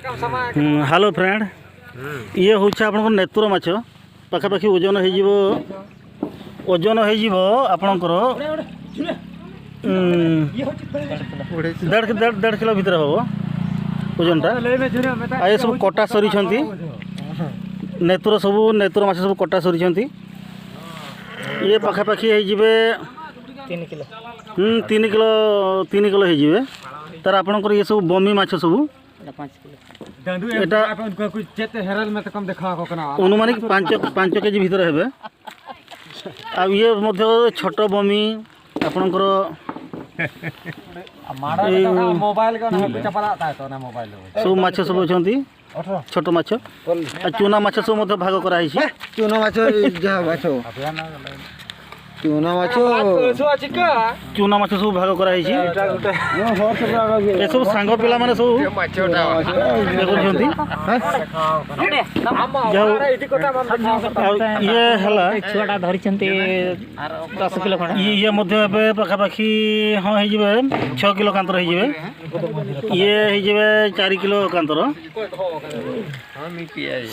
Hello friend, ଇଏ ହେଉଛି ଆପଣଙ୍କର ନେତୁର ମାଛ। ପାଖାପାଖି ଓଜନ ହେଇଯିବ ଆପଣଙ୍କର ଦେଢ଼ କିଲୋ ଭିତରେ ହେବ ଓଜନଟା। ଆଉ ଏସବୁ କଟା ସରିଛନ୍ତି ନେତୁର ସବୁ, ନେତୁର ମାଛ ସବୁ କଟା ସରିଛନ୍ତି। ଇଏ ପାଖାପାଖି ହେଇଯିବେ 3 କିଲୋ। 3 କିଲୋ, 3 କିଲୋ ହେଇଯିବେ ତାର। ଆପଣଙ୍କର ଇଏ ସବୁ ବମି ମାଛ ସବୁ। 5 କିଲୋ। ଏଟା ଅନୁମାନିକ 5 5 କେଜି ଭିତରେ ହେବେ। ଆଉ ଇଏ ମଧ୍ୟ ଛୋଟ ବମି ଆପଣଙ୍କର। ଏଇ ସବୁ ମାଛ ସବୁ ଅଛନ୍ତି, ଛୋଟ ମାଛ ଆଉ ଚୁନା ମାଛ ସବୁ ମଧ୍ୟ ଭାଗ କରାହେଇଛି। ଚୁନା ମାଛ, ଯାହା ମାଛ, ଚୁନା ମାଛ। ଚୁନା ମାଛ ସବୁ ଭାଗ କରାହେଇଛି। ଏସବୁ ସାଙ୍ଗ ପିଲାମାନେ ସବୁ ଇଏ କରୁଛନ୍ତି। ଯାଉ, ଆଉ ଇଏ ହେଲା ଛୁଆଟା ଧରିଛନ୍ତି 10 କିଲୋ ଖଣ୍ଡେ। ଇଏ ମଧ୍ୟ ଏବେ ପାଖାପାଖି, ହଁ, ହେଇଯିବେ 6 କିଲୋ କାନ୍ତର ହେଇଯିବେ। ଇଏ ହେଇଯିବେ 4 କିଲୋ କାନ୍ତର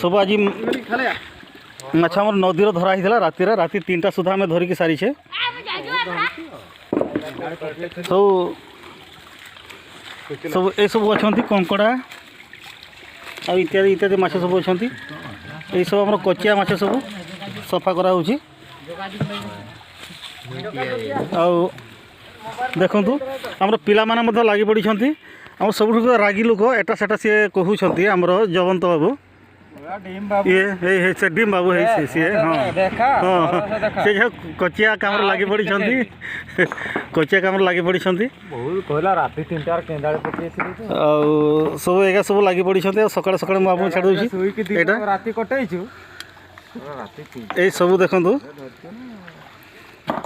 ସବୁ। ଆଜି ମାଛ ଆମର ନଦୀର ଧରା ହେଇଥିଲା ରାତିରେ। ରାତି 3ଟା ସୁଦ୍ଧା ଆମେ ଧରିକି ସାରିଛେ ସବୁ। ସବୁ ଏସବୁ ଅଛନ୍ତି, କଙ୍କଡ଼ା ଆଉ ଇତ୍ୟାଦି ଇତ୍ୟାଦି ମାଛ ସବୁ ଅଛନ୍ତି। ଏଇସବୁ ଆମର କଚିଆ ମାଛ ସବୁ ସଫା କରାହେଉଛି। ଆଉ ଦେଖନ୍ତୁ, ଆମର ପିଲାମାନେ ମଧ୍ୟ ଲାଗି ପଡ଼ିଛନ୍ତି। ଆମର ସବୁଠୁ ରାଗି ଲୋକ, ଏଟା ସେଟା ସିଏ କହୁଛନ୍ତି, ଆମର ଜବନ୍ତ ବାବୁ। ଇଏ ହେଇ ହେଇ ସେ ଡିମ୍ ବାବୁ ହେଇ ସେ ସିଏ। ହଁ, ସେ ଯାହା କଚିଆ କାମରେ ଲାଗି ପଡ଼ିଛନ୍ତି, କଚିଆ କାମରେ ଲାଗି ପଡ଼ିଛନ୍ତି। ବହୁତ କହିଲା, ରାତି 3ଟାରେ କେନ୍ଦାଳି ପକେଇଥିଲି ତ। ଆଉ ସବୁ ଏଗା ସବୁ ଲାଗି ପଡ଼ିଛନ୍ତି। ଆଉ ସକାଳେ ସକାଳେ ମୁଁ ଆପଣଙ୍କୁ ଛାଡ଼ି ଦେଉଛି। ଶୋଇକି ଏଇଟା ରାତି କଟେଇଛୁ। ଏଇ ସବୁ ଦେଖନ୍ତୁ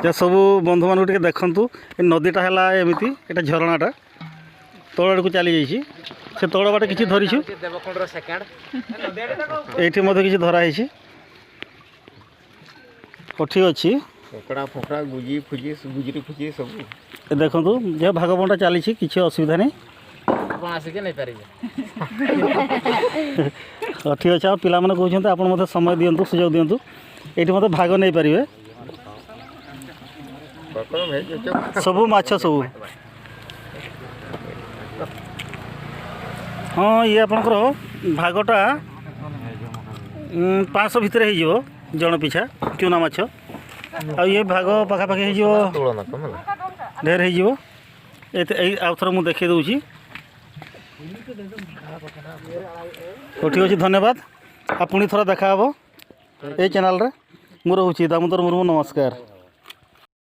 ଯେ ସବୁ ବନ୍ଧୁମାନଙ୍କୁ ଟିକେ ଦେଖନ୍ତୁ। ଏ ନଦୀଟା ହେଲା ଏମିତି, ଏଇଟା ଝରଣାଟା ତଳ ଆଡ଼କୁ ଚାଲି ଯାଇଛି। ସେ ତଳ ବାଟେ କିଛି ଧରିଛୁ। ଦେବକୁଣ୍ଡର ସେକେଣ୍ଡ। ଏଇଠି ମଧ୍ୟ କିଛି ଧରା ହେଇଛି। ହଉ, ଠିକ୍ ଅଛି। କଙ୍କଡ଼ା ଫଙ୍କଡ଼ା, ଗୁଜି ଫୁଜି, ଗୁଜୁରି ଫୁଜି ସବୁ। ଏ ଦେଖନ୍ତୁ, ଯାହା ଭାଗ ବଣ୍ଟା ଚାଲିଛି, କିଛି ଅସୁବିଧା ନାହିଁ। ଆପଣ ଆସିକି ନେଇପାରିବେ। ହଉ, ଠିକ୍ ଅଛି। ଆଉ ପିଲାମାନେ କହୁଛନ୍ତି, ଆପଣ ମଧ୍ୟ ସମୟ ଦିଅନ୍ତୁ, ସୁଯୋଗ ଦିଅନ୍ତୁ, ଏଇଠି ମଧ୍ୟ ଭାଗ ନେଇପାରିବେ ସବୁ ମାଛ ସବୁ। ହଁ, ଇଏ ଆପଣଙ୍କର ଭାଗଟା 500 ଭିତରେ ହେଇଯିବ ଜଣ ପିଛା ଚୁନା ମାଛ। ଆଉ ଇଏ ଭାଗ ପାଖାପାଖି ହେଇଯିବ, ଢେର ହେଇଯିବ। ଏତେ ଏଇ ଆଉ ଥରେ ମୁଁ ଦେଖାଇ ଦେଉଛି। ହଉ, ଠିକ୍ ଅଛି, ଧନ୍ୟବାଦ। ଆଉ ପୁଣି ଥରେ ଦେଖା ହେବ ଏଇ ଚ୍ୟାନେଲ୍ରେ। ମୁଁ ରହୁଛି ଦାମୋଦର ମୁର୍ମୁ, ନମସ୍କାର।